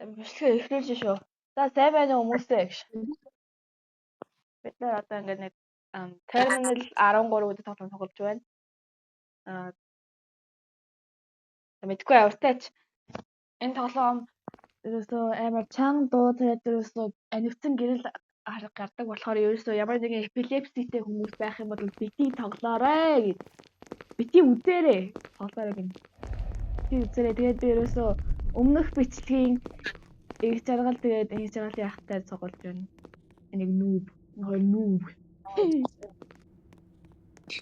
Бичлэгээ эхлүүлж шүү. За, сайн байна уу хүмүүсээ гэж. Бид нар одоо ингээд нэг Terminal 13 гэдэг тоглоом тоглож байна. Аа, мэдгүй авиртайч. Энэ тоглоом ерөөсөө амар чанга дуу, тэгээд ерөөсөө анивцсан гэрэл гардаг болохоор ерөөсөө ямар нэгэн эпилепситэй хүмүүс байх юм бол бити тоглоорой гэж. Бити үзээрэй. Тоглоорой гэнэ. Бити үзээрэй. Тэгээд би ерөөсөө өмнөх бичлэгийн их жаргал, тэгээд их жаргалын ахтай цугулж байна. Энийг noob. Энэ хоёр noob.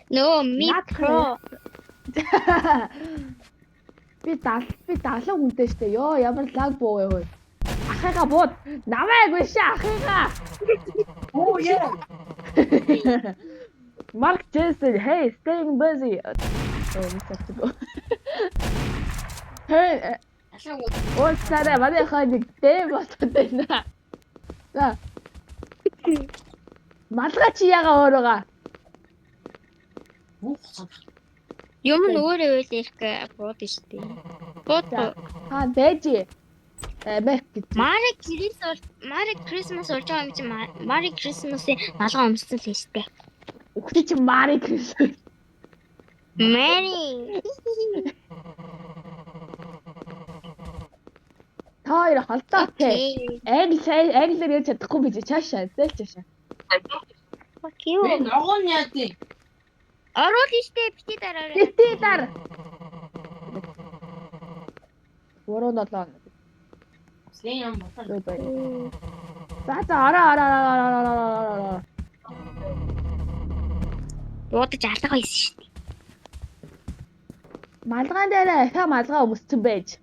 No, me Наад pro. Би 70 хүнтэй штэ. Йоо, ямар лаг буу вэ хөөе. Ахыгаа бууд. Намайг биш, ахыгаа. Оо яа. Mark Jensen, hey, staying busy. Oh, Mr. Hey, ууцаарай, манай хаа нэг дэм болоод байна. За. Малгай чи яга өөрөөгөө? Юм нь өөрөө үйл ирэх бууд штэ. Бууд. За. Хаа байж. Америк гэж. Merry Christmas, Merry Christmas болж байгаа юм чи Merry Christmas-ийн малгай өмссөн л штэ. Үхтий чи Merry Christmas. Merry. Та хоёр холдоо те. Okay. Англи англиар ярьж чадахгүй би чаашаа зээл чаашаа. Fuck you. Би ногоон яа тий. Оруул штэ, бити дараарай. Бити дар. 3 7. Сэн юм бодсон. Юу байна? За за, ороо ороо ороо ороо ороо ороо. Буудаж алга байсан штэ. Малгаан дээр ахаа малгай өмссөн байж.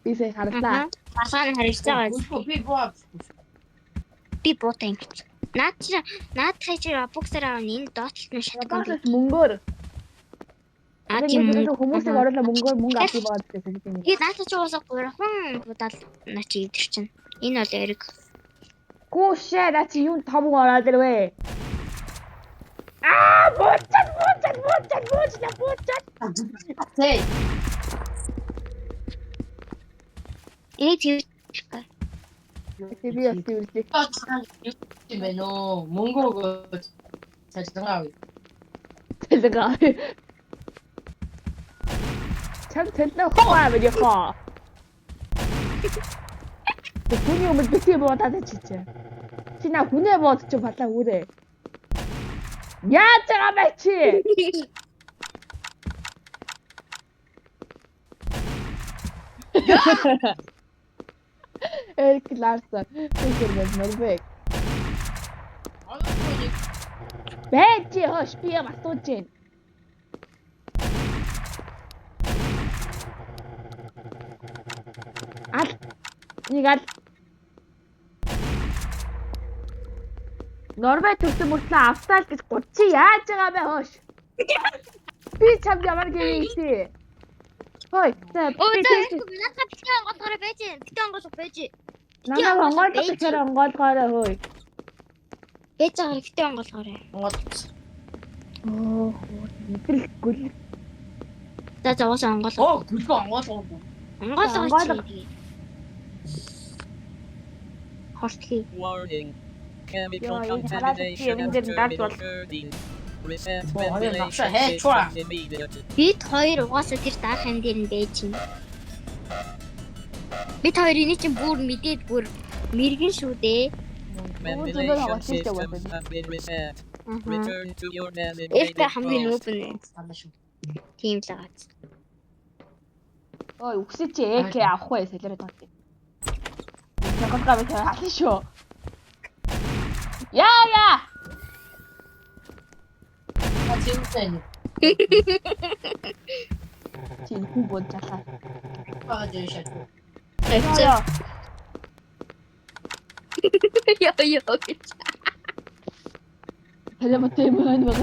Би сая харлаа. Малгай нь харагдаж байгаа. Үгүй, би боо. Би буутай ингэж. Наад чи наад хай чи Roblox-аар авна, энэ доотлолт нь шатган. Roblox мөнгөөр. А, тийм Тэгээд мөнгө. хүмүүсийг оруулаа, мөнгөөр мөнгө авах юм байгаа гэсэн юм. Тэгээд наад чи уусаа гурван будаал наа чи эвдэр чинь. Энэ бол эрг. Гүүшээ, наа чи юун том ороод ирвэ? Аа, буучаад буучаад буучаад буучаад буучаад. Тэ. Энийг цэвэрлэх. Би бас цэвэрлэе. Юм бэ нөө. Мөнгө өгөөд цалингаа авъя. Цалингаа. Чам цалингаа хаа вэ яхаа? Хүний өмнө бити буудаад чи чи. Чи на хүнээ бууд чи балаа үрээ. Яаж байгаа бэ чи? Эрик Ларсон. Тэр бол Норвег. Онохгүй нэг Байж хоош, би юм асууж байна. Ал нэг ал. Норвег төрсөн мөртлөө Австрал гэж гудчи яаж байгаа бэ хоош? Би чамд ямар гэрээ ийшээ. Хой, за Өө би за, тийш наадаа бити онгоолгоорой байж. Бити онгоолго байж. намайг онгойлгох гэхээр онгойлгоорой хөөе. Байж байгаа, бити онгоолгоорой. Монгол. Оо, мэдрэл гүл. За за, уусаа онгоолго. Оо, гүлгөө онгоолгоогүй. Онгоолго Онгойлго. чи. Холтхий. Warning. Chemical Yo, энэ хараад чи contamination юм at дээр дарж Terminal бол. 13. Reset Oh, I didn't ventilation know. Hey, try. systems immediately. Бид хоёр угаасаа тэр даах юм дээр нь байж юм. Бид хоёр энийг чинь бүр мэдээд бүр мэрэгэн шүү дээ. Ventilation тоглож штэ systems бодсон. have been reset. Аа. Return to your Эртэ designated хамгийн post. нүүб нь Санаа шүү. тийм л байгаа. Ой, үгсээ чи ЭК авах вэ? Солиороо тоо. Чоколгаа би ална шүү. Яа яа. А зэмтэй нэг. Чи энэ хүн бод жалаа. Аа зэ шат. Яа. Яа яа гэж. Телемотэ юм байна.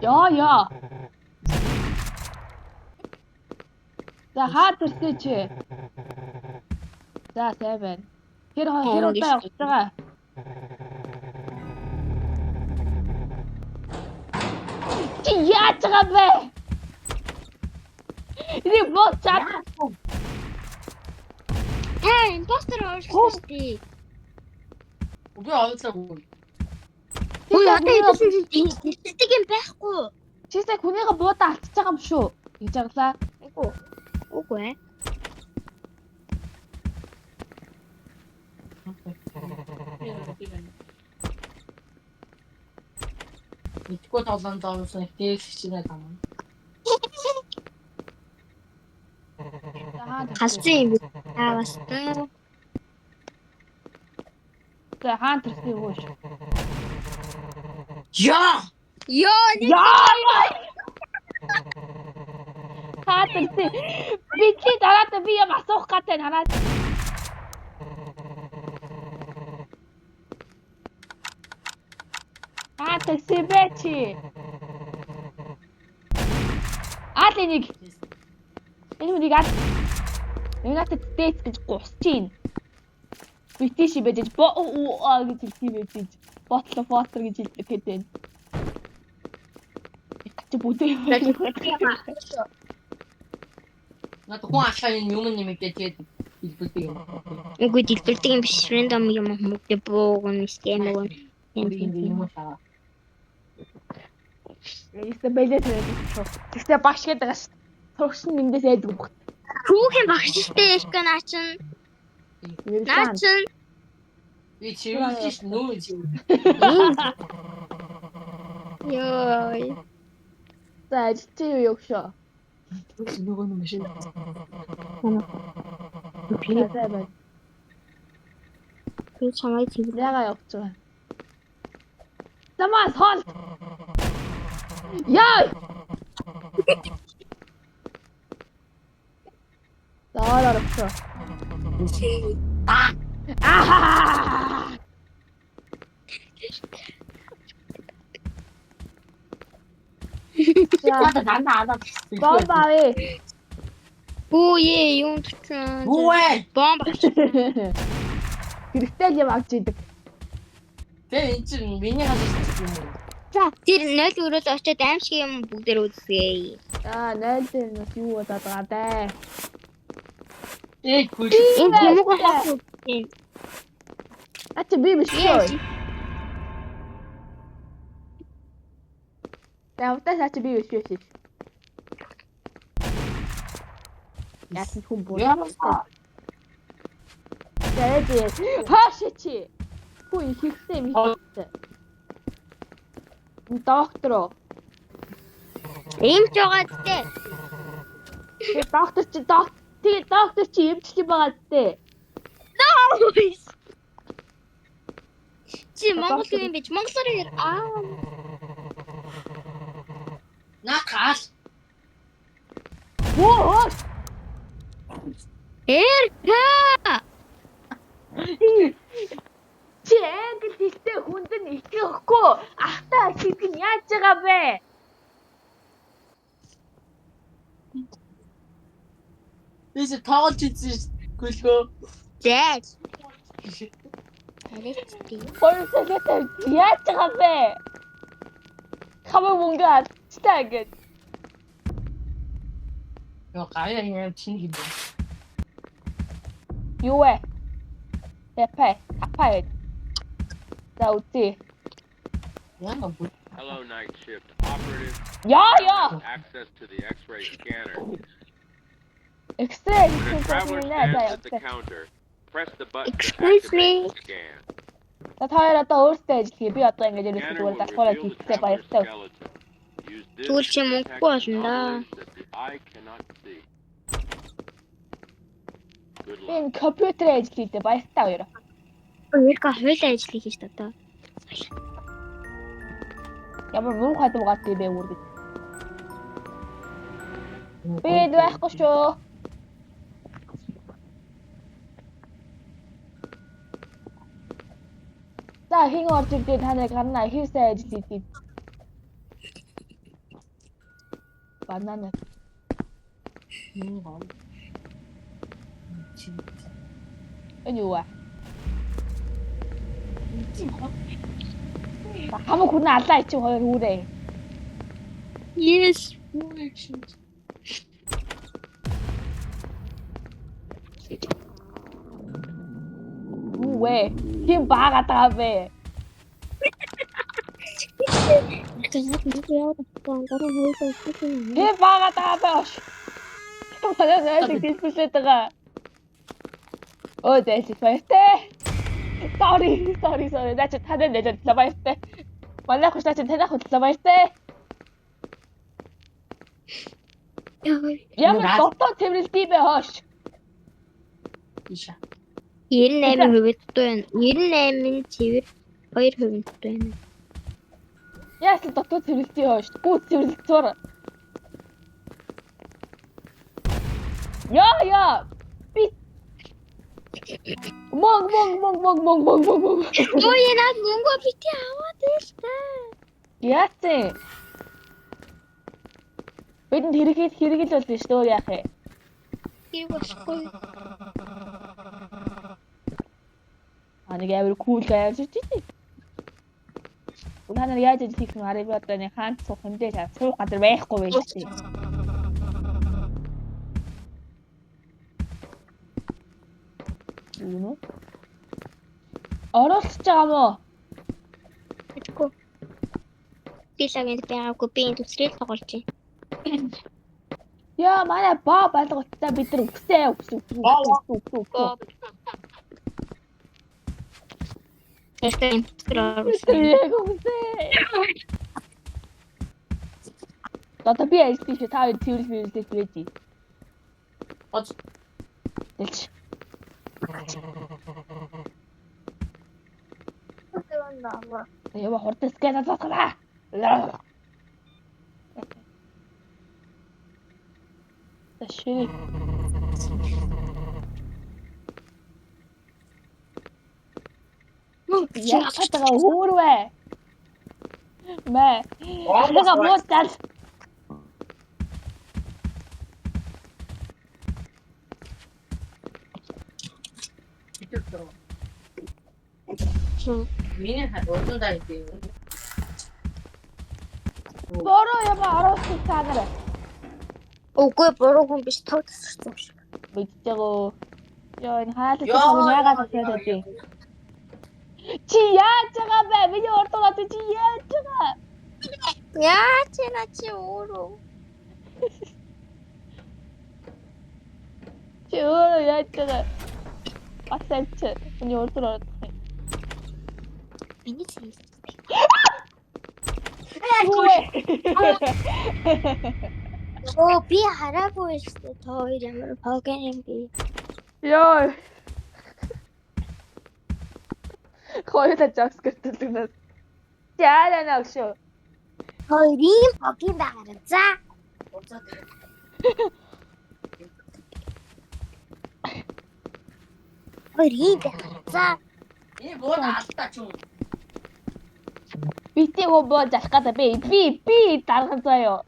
Яа яа. За, хаа төрсөө чи? За, сайн байна. Тэр хэр удаа явж байгаа? Чи яаж байгаа бэ? Энийг бод чад. Та Импостер орсон шүү дээ. Би ойлгоогүй. Үгүй одоо хэдүүлсэн чинь дэлцдэг юм байхгүй. Чи сая хүнийгээ буудаа алдчихж байгаа юм шүү. Гэж аглаа. Үгүй. Үгүй ээ. Мэдгүй тоглоом зовсон их дээлж хичээнэ там. За хаана төрсөн? Халсан юм би. Аа бас та. За хаана төрсөн юм уу? Яа! Йоо, нэг Яа! Хаана төрсөн? Би чи дараад би юм асуух гэдэг нь хараад. Хаана төрсөн бэ чи? Ал энийг. Энэ хүнийг ал. United States гэж гусч чинь. British байж бо уу а гэж хэлдэг юм байж. Bottle of water гэж хэлдэг гэдэг. Чи бүдээ юм. Надад хүн алхаа энэ юм нэмэгдээ тэгээд хэлбэлдэг юм. Үгүй дэлбэрдэг юм биш. Рандом юм хүмүүдээ буугн скэм өгөн. Юм юм шаа. Ястэ бэлээ шүү. Тэгтээ багш гэдэг байгаа шүү. Сурагч нь эндээс айдаг бохт. Хүүхэн багш штэ Эрка наа чин. Наа чин. Би чивэлж ш нүү чив. Йой. За ажил чи юу юу шүү. Нөгөө нь машин. За сайн байна. Би чамайг чиглээ. Ягаа явж байгаа. Замаас хоол. Яа! За ороо. Аа! За Надад дандаа алаад. бомб авъя. Үу ээ юм төцөн. Юу вэ? Бомб. Хэрэгтэй л юм авч идэг. Тэгээ эн чинь миний хажуу юм уу? За тэр 0 өрөөл очиод аимшиг юм бүгдээр үзье. Аа, 0 дээр нь бас юу болоод байгаа даа. Ээ хөл. Энэ тэмэг хаа. А чи би биш шүү. Явтаа саа чи би биш шүү. Яасан хүн бүр. Яа. Тэгээд хааш чи. Хүн ихтэй юм ихтэй. Доктор. Эмч байгаа зү. Тэгээ доктор чи доктор тэгээ доктор чи эмчлэх юм байгаа зү. Чи Монгол юм биш. Монголоор яар. Аа. Наа гал. Хөө. Эрка. Чи англи хэлтэй хүнд нь итгэхгүй. Ахтаа хийдэг нь яаж байгаа бэ? Би чи тоглож ийсэн ш. Гүлгөө. Зээл. Тариачти. Хоёр солиотой яаж байгаа бэ? Хамаг мөнгө алдчихлаа гэд. Йоо гаяа юм чинь юм. Юу вэ? Тэпэ, тапа. За үзье. Яа бүр. Hello, night shift operative. Яа яа. Access to the X-ray scanner. X-ray When a хийсэн traveler юм нэ за stands at the яваа. counter, press the button to Excuse activate me. the scan. За та хоёр одоо өөрсдөө ажил хий. Би одоо ингэж ерөөсөө Scanner зүгээр will залхуураа reveal the хийхдээ traveler's баяртай. skeleton. Use this Тэгвэл to чи detect мөнгөгүй болно даа. anomalies that the eye cannot see. Good Би luck. энэ компьютерээр ажил хийхдээ баяртай хоёр. Эрка хойлоо ажил хийж та одоо. Ямар муухай дуугаад юм бэ үр гэж. Би энд байхгүй шүү. За хэн орж ирдээ та нарыг гарна хэр сайн ажил хийдгийг. Банана. Энэ юу вэ? Хамаг хүн алаа ичив хоёр хүүрээ. Yes. вэ? Хин баагаад байгаа вэ? Хин баагаад байгаа бэ? Манай найзыг дэлбэлээд байгаа. Өө зайлшгүй баяртай. Sorry, sorry, sorry. Наа чи танай найзад баяртай. Манай хүч наа чи танай хөдлөө баяртай. Ямар дутуу цэвэрлдэм бэ хоош. Ийшээ. 98% дутуу байна. 98 цэвэр 2% дутуу байна. Яаж л дутуу цэвэрлдэм хоош. Гүү цэвэрлэл зур. Яа яа. Би Мон мон мон мон мон мон мон мон. Ой, наад мөнгө бити аваад байл та. Яац. Бидэнд хэрэгэл хэрэгэл болно шүү дээ яах юм. Хэрэг болохгүй. А нэг амар кул гаяа чи чи. Та нар яаж ажил хийх нь арай би одоо нэг хаант суух юм дээ. Суух газар байхгүй байж чи. Юу нэ? Оруулж байгаа мó? Мэдгүй. Би л агент байгаагүй. Би энэ төсрэл тоглож байна. Яа, манай ба балгалтаа бид нар үгсээ үгс үгс үгс үгс үгс. Тэртээ энэ төсрэл оруулсан. Яг үгсээ. Одоо би ажилласан шүү. Та хоёр цэвэрлэл мэрэлдэж байж. Оз. Дэлч. Ява хурдан скан зогсоо. Тэшээ. Яхад байгаа өөр вэ? Мэ. Хага муудал. Миний хад удаа идэв. Бороо яма оруулсан та нар. Үгүй буруу хүн биш тог тасарсан юм шиг. Мэдчихээгөө. Йоо энэ хаалт Йоо, яагаад асаад байдیں۔ Чи яаж байгаа бэ? Миний урд удаад чи яаж байгаа? Яа чи на чи өөрөө. Чи өөрөө яаж байгаа? Бас амч. Миний урд ороод. Миний зээл. Оо би хараагүй шүү дээ. Та хоёр ямар поген юм бэ? Йоо. Хоёулаа jumpscare төлөгнөөс. Яа наа шүү. Хоёрын поген байгаараа. За. Уцаад. Хоёрын байгаараа. За. Энэ бууд алдаа ч юм. Бити хөө боо залах гэдэг би би би дарган заяо.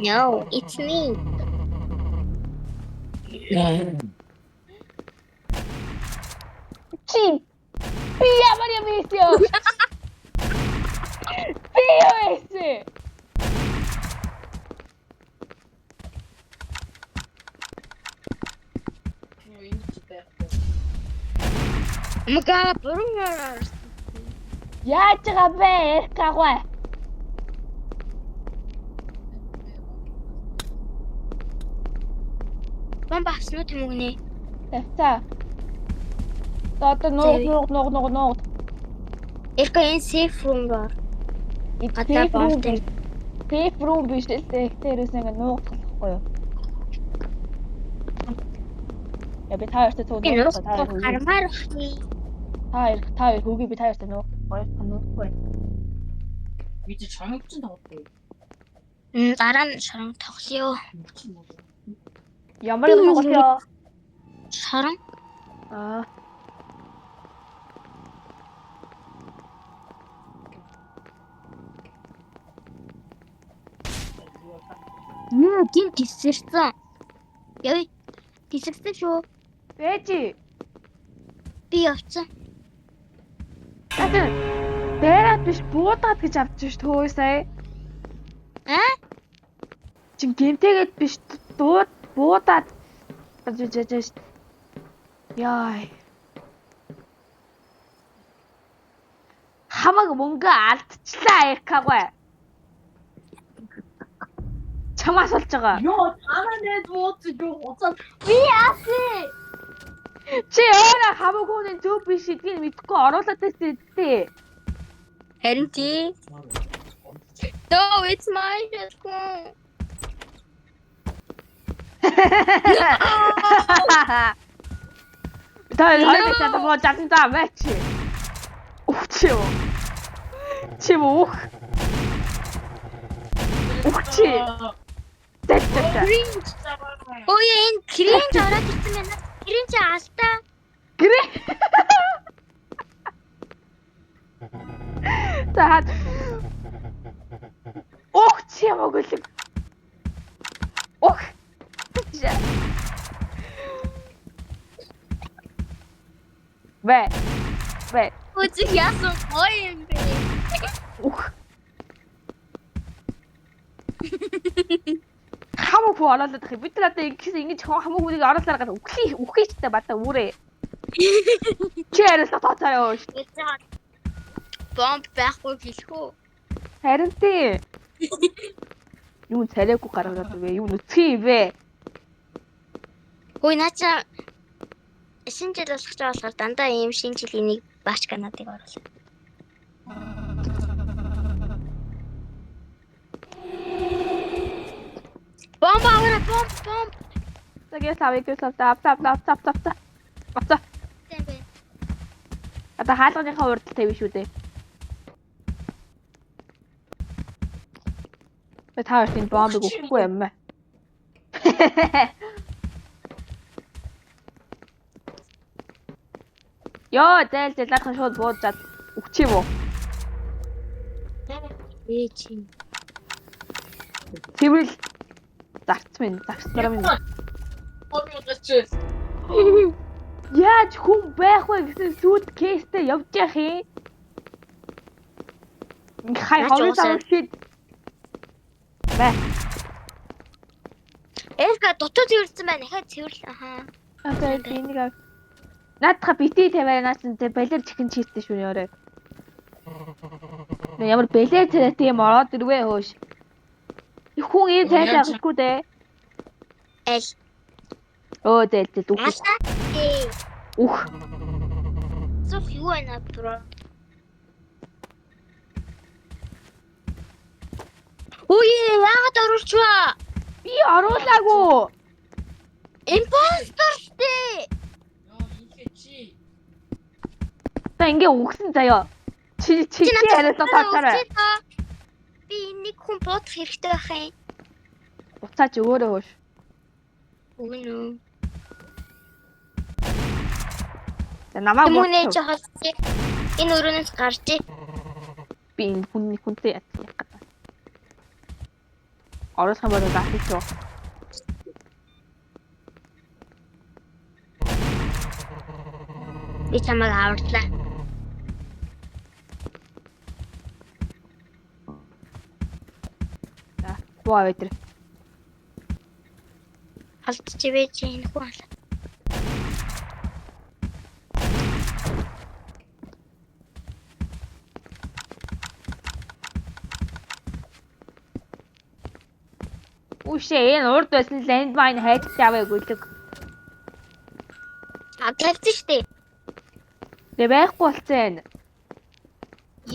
No, it's me. Чи би ямар юм ийсё? Би юу ийсэ? Энэ ч байхгүй. Мага буруу орсон. Яаж байгаа бэ? Ярих гагвай. Бомба авсан уу тэмүгнэ? Тавцаа. За одоо нууг нууг нууг нууг нууг. Эрка энэ safe room руу. Гадаа Safe room бомбтай. биш. Safe room биш л дээ. Гэхдээ ерөөсөө ингэ нуугдах болохгүй юу? Я би та хоёртой цуг Би нуугдах. Та нуух хоёр гармаар бахны. та хоёр та хоёр хүүгээ би та хоёртой нууг. Хоёр та нуухгүй. Би чи чонгоч тоглохгүй. Дараа нь шорон тоглоё. Ямар юм тоглоё? Шорон Аа. Юу гин тисэрсэн. Яй. Тисэрсэн шүү. Бэжи. Би явцсан. Наа дайраад биш буудаад гэж авч ш төө сая. Аа? Чин гэмтэйгээд биш дууд буудаад гэж жаж. Яй. Хамаг мөнгө алдчихлаа Эркагүй. Чамаас болж байгаа. Йоо, танаа нэт бууц юу уцаад Би яасан? Чи өөрөө хамаг хүний зөв биш гэдгийг мэдэхгүй оруулаад байсан дээ. Харин тий. No, it's my shotgun. Та хоёр чадсан боо жасан заа мэ чи. Үх чи юу? Чи юу үх? Үх чи. Зэт зэт. Cringe. Ой, энэ cringe ороод ирсэн байна. Cringe алдаа. Гэрээ. За. Ох чи юм өгөлөг. Ох. Бэ. Бэ. Үзэх яасан гоё юм бэ? Ух. Хамаг хүү оруулаад байх юм. Бид нар одоо ингэсэн ингэж хамаг хүүнийг оруулахаар гал үхлий үхий ч та бата үүрээ. Чи яриасаа тооцоо юу ш. Бомб байхгүй гэлэх үү? Харин тий. Юу царайгүй гаргаад вэ? Юу нүцгэн юм бэ? Хөөе наача шинэ жил болох ч болохоор дандаа ийм шинэ жилийн нэг бач канадыг оруулаа. Бомб аваа бомб бомб. За гээс авъя гээс авта авта авта авта авта авта. Авта. Тийм бэ. Одоо хаалганыхаа урд тавина шүү дээ. Бэ та хоёрт энэ бомбыг өгөхгүй юм аа. Йоо, зээл зээл наадхан шууд бууж зад өгч юм уу? Ээ чи. Цэвэрл зарц минь, зарцмаар минь. Бомб Яаж хүн байх вэ гэсэн сүйт кейстэй явж явах юм? Хай Наач ховын уусаа. сав шид. Бэ. Эрка дутуу цэвэрлсэн байна. Дахиад цэвэрлээ. Ахаа. Одоо энийг ав. Наадха бити тавиа наа чин зэ балер чихэн чийстэй шүү нөрөө. Нэ ямар балер царайтай юм ороод ирвэ хөөш. Хүн ийм цайтай авахгүй дээ. Аль. Өө зээл зээл үх Алаа. Ээ. үх. Зүх юу байна бро? Үе, яагаад оруулчваа? Би оруулаагүй. Импостер штэ. Йоо, ингээ чи. Та ингээ үгсэн заяа. Чи чи чи яриасаа тооцоорой. Би энэ нэг хүн буудах хэрэгтэй байх юм. Буцаач өгөөрэй хөөш. Үгүй нүү. За намайг Хүмүүнээ буцаач. чи холцъя. Энэ өрөөнөөс гарч. Би энэ хүн хүнтэй яах гэдэг. Оруулах юм бол заах шүү. Би чамайг аварлаа. За буу аваа тэр. Холдчихвэ чи энэ хүн алаа. Үшээ энэ урд байсан landmine хайж аваа гүйлэг. А тавьсан штэ. Тэгээ байхгүй болсон юм.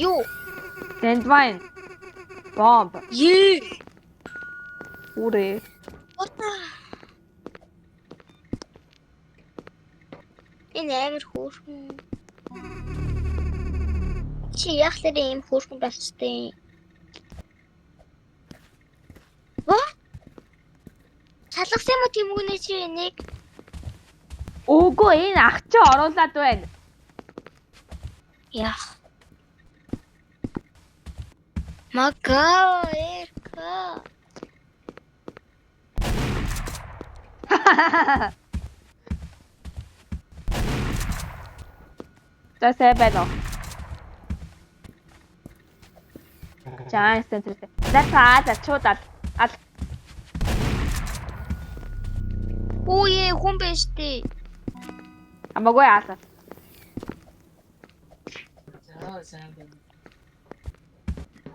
Юу? Landmine. Бомб. Ее. Үрээ. Утаа. Энэ амар хөөрхөн. Чи яг л ийм хөөрхөн болчтой. What? Чалгасан юм уу тэмгүнээ чи энийг? Үгүй энэ ах чи оруулаад байна. Яах. Магаа эрка. За сайн байна уу? За центр. За та за чууд ал. Ал. Үе хүн биш дээ. Амаагүй аалаа. За, сайн байна.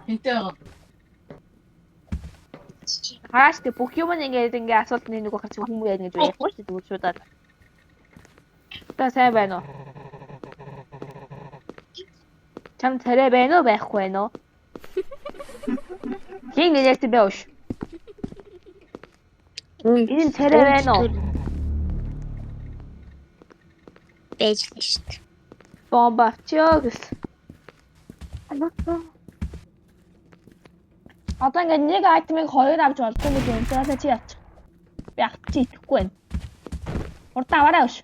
Хинтэй байгаа. Хааш тэ бүх юм ингээд ингээд асуулт нэг нөгөө гарч хүмүүс яа гэж ярихгүй шүү дээ зүгээр шуудаад. Та сайн байна уу? Чам царай байна уу байхгүй байна уу? Хин гэж ярьсан бэ ууш? Энэ царай байна уу? Байж л шүү дээ. Бомба авчио гэсэн. Одоо ингээд нэг айтемыг хоёр авч болдсон гэж юм. За чи явчих. Би авч идэхгүй байна. Хурдан аваарай ууш.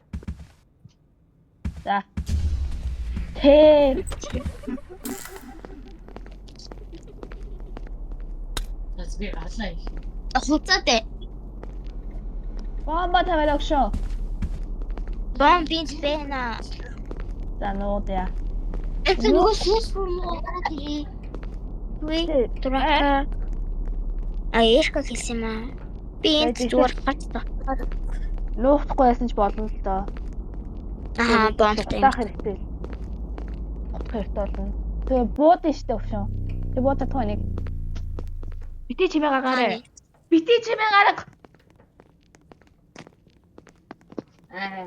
За. Тэ. Бас би гарлаа их. Хуцаад бай. Бомба тавиад өгшөө. Бомб бинт байна. За нуудъя. Это нөгөө сүс юм уу гараад ирээ. Үгүй дурака. А Эрка хэлсэн юм аа. Би энд зүгээр гарч таа. Нуухдахгүй байсан ч болно л доо. Аа бомбтай. Утаах хэрэгтэй. Утах хэрэгтэй болно. Тэгээ бууд штэ өвшөө. Тэг буудаа тоо нэг. Бити чимээ гаргаарай. Бити чимээ гарга. Аа.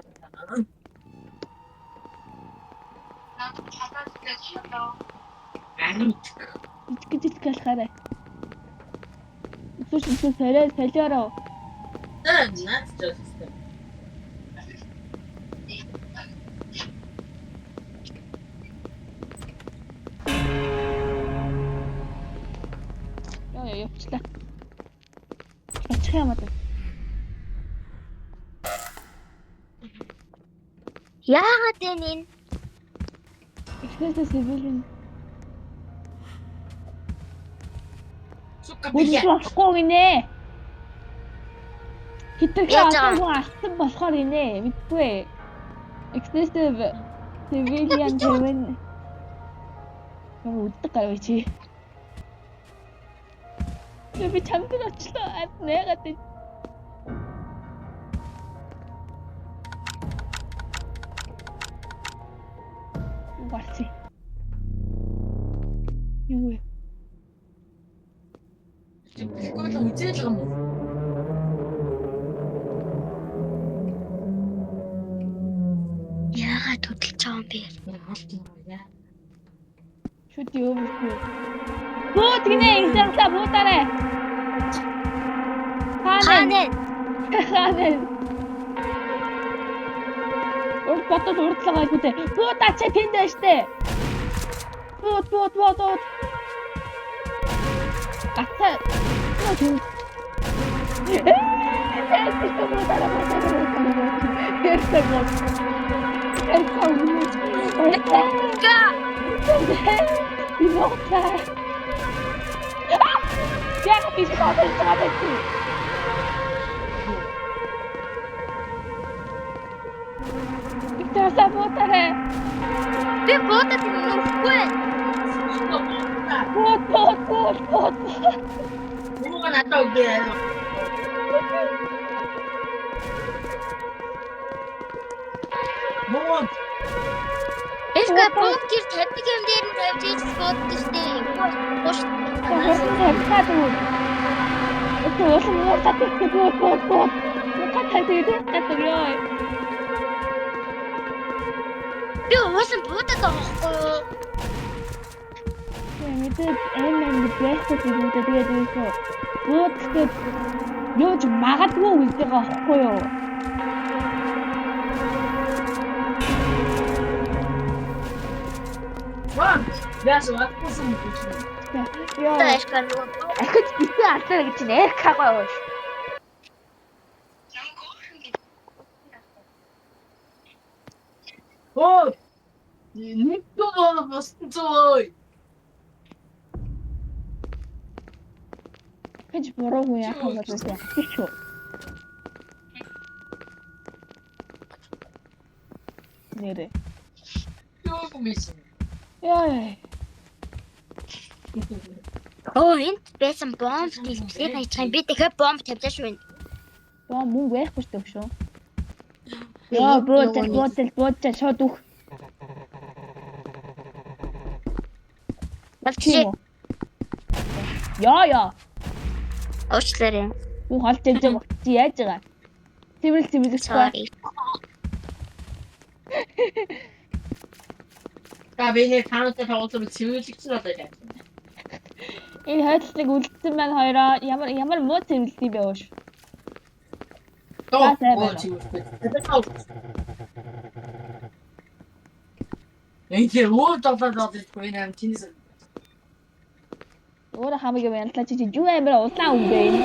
Жижиг жижиг алхаарай. Эсвэл эсвэл солио солиороо. Наа наац жолсон. Йоо ёо явчлаа. Очих юм аа. Яагаад вэ энэ? Эхнээсээ civilian Сука Бүлж бия. болохгүй гинэ. Хитрхи Яаж олон байгаа? хүн алсан болохоор инэ. Мэдгүй. Excessive civilian human. Юм үддэг гарвэ чи. Би чамд очлоо. Ад нэгаад байна. Юу гарсан? Юу вэ? Чи бэлгүй л үзээд л юм уу? Яагаад хөдөлж байгаа юм бэ? Яагаад юм бэ? Шүд юу вэ? Бууд гинэ инсэнсэ буударэ. Хаана? Хаана? Хаана? Урд бодол урдлага айгүй дээ. Буудаа чи тэнд байна штэ. Бууд бууд бууд бууд. Гацаа. Нөө тэнд. Эртэ бод. Эртэ бод. Га! Би буудлаа. Яг би шатаж байгаа чи. Виктор буударэ. Би буудаад нүрхгүй. Сука буута. Бууд бууд бууд бууд. Мууга надад өгөө. Муу. Эрка бууд гэр тавьдаг юм дээр нь тавьж ийж бууддаг штэ. Гуш. Хурдан тавьхаад үү. Өтө улам ууртаад ихтэй бууд бууд бууд. Мука тавьдаг гэдэг ёо. Би уусан буудаад байгаа байхгүй юу? Тэгээ мэдээд аим аим гэж байхгүй юм үү тэгээд ерөөсөө бууд гэдэг юуж магадгүй гэж байгаа аахгүй юу? Ваа. Яас ватсан юм чи. Ёо. Та Эрка нөгөө Ахиж битэн алдлаа гэж чинь Эркагаа ууш. Оо. Нэг дуу боссон зөө. Ахиж буруу хүн яах юм бол үгүй ахиж шүү. Нэрэ. Юу юм бэ? Яа. Оо энд байсан бомб дэлбэлээ хайчих юм. Би дахиад бомб тавьлаа шүү. Боо мөнгө байхгүй шүү дээ шүү. Яа буудал буудал буудал шууд үх. Болчихъя. Тийм үү? Яа яа. Уучлаарай. Хүн холж явж байгаа чи яаж байгаа? Цэвэрлэг цэвэрлэгч ба. Sorry. За би нэг таантай тоглолтоор цэвэрлэгч нь болоо яа. Энэ хойдлыг үлдсэн маань хоёроо ямар ямар муу цэвэрлдэг юм бэ ууш. Доо. За, сайн байна. Энэ тэр өөр тоглоод болоод ирэхгүй энэ ам чинээс. Өөрөө хамаг юм янтлаа чи чи юу амар улаан хүн бэ энэ?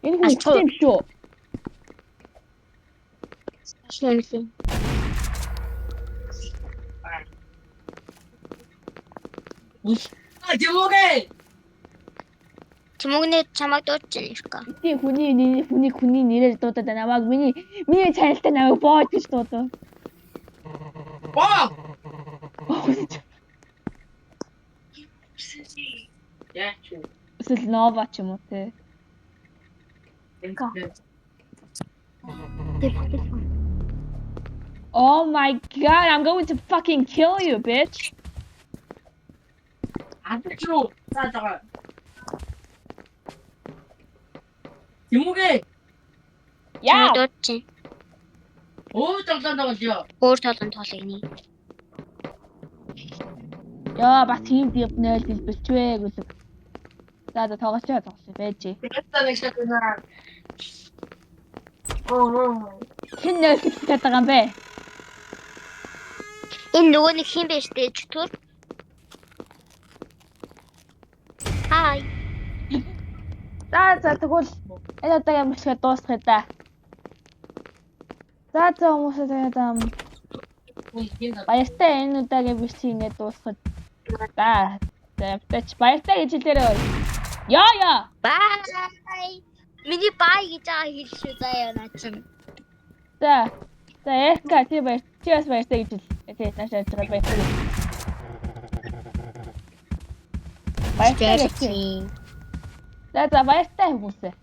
Энэ хүн Алчгүй. үхсэн юм шүү. Шүнлээ. А дэмүгэ. Чимэгнээ чамайг дуудаж байна Ирка. Би хүний хүний хүний нэрээр дуудаад байна. Намайг миний миний чанартай намайг боож гэж дуудав. Боо. Яа чи. Эсвэл Нова ч юм уу те. Oh my god, I'm going to fucking kill you, bitch. Алж юу? За жаа. Дэмүгэ. Яа. Чамайг дуудаж байна. Өөр тоглоом тоглоё. Өөр тоглоом тоглоё. Яа, бас тийм дип 0 дэлбэлчвэ гэлэг. За за тоглолцоо тоглолцоо байж. Тэгээд нэг шат байна. Оо. Хэн 0 дэлбэлж байгаа юм бэ? Энэ нөгөө нэг хин бэ штэ чөтгөр. Хай. За за тэгвэл энэ удаагийн бичлэгээ дуусгая да. За за хүмүүсээ тэгээд баяртай энэ удаагийн бичлэг ингээд дуусгах. За за бач баяртай гэж хэлээрэй. Яа яа. Бай. Миний бай гэж байгаа хэл шүү заяа наа чинь. За. За Эрка чи баяр чи бас баяртай гэж хэл. Тий нааш яаж байгаа баяртай. гэж. Баяртай гэж. хэл. За за баяртай хүмүүсээ.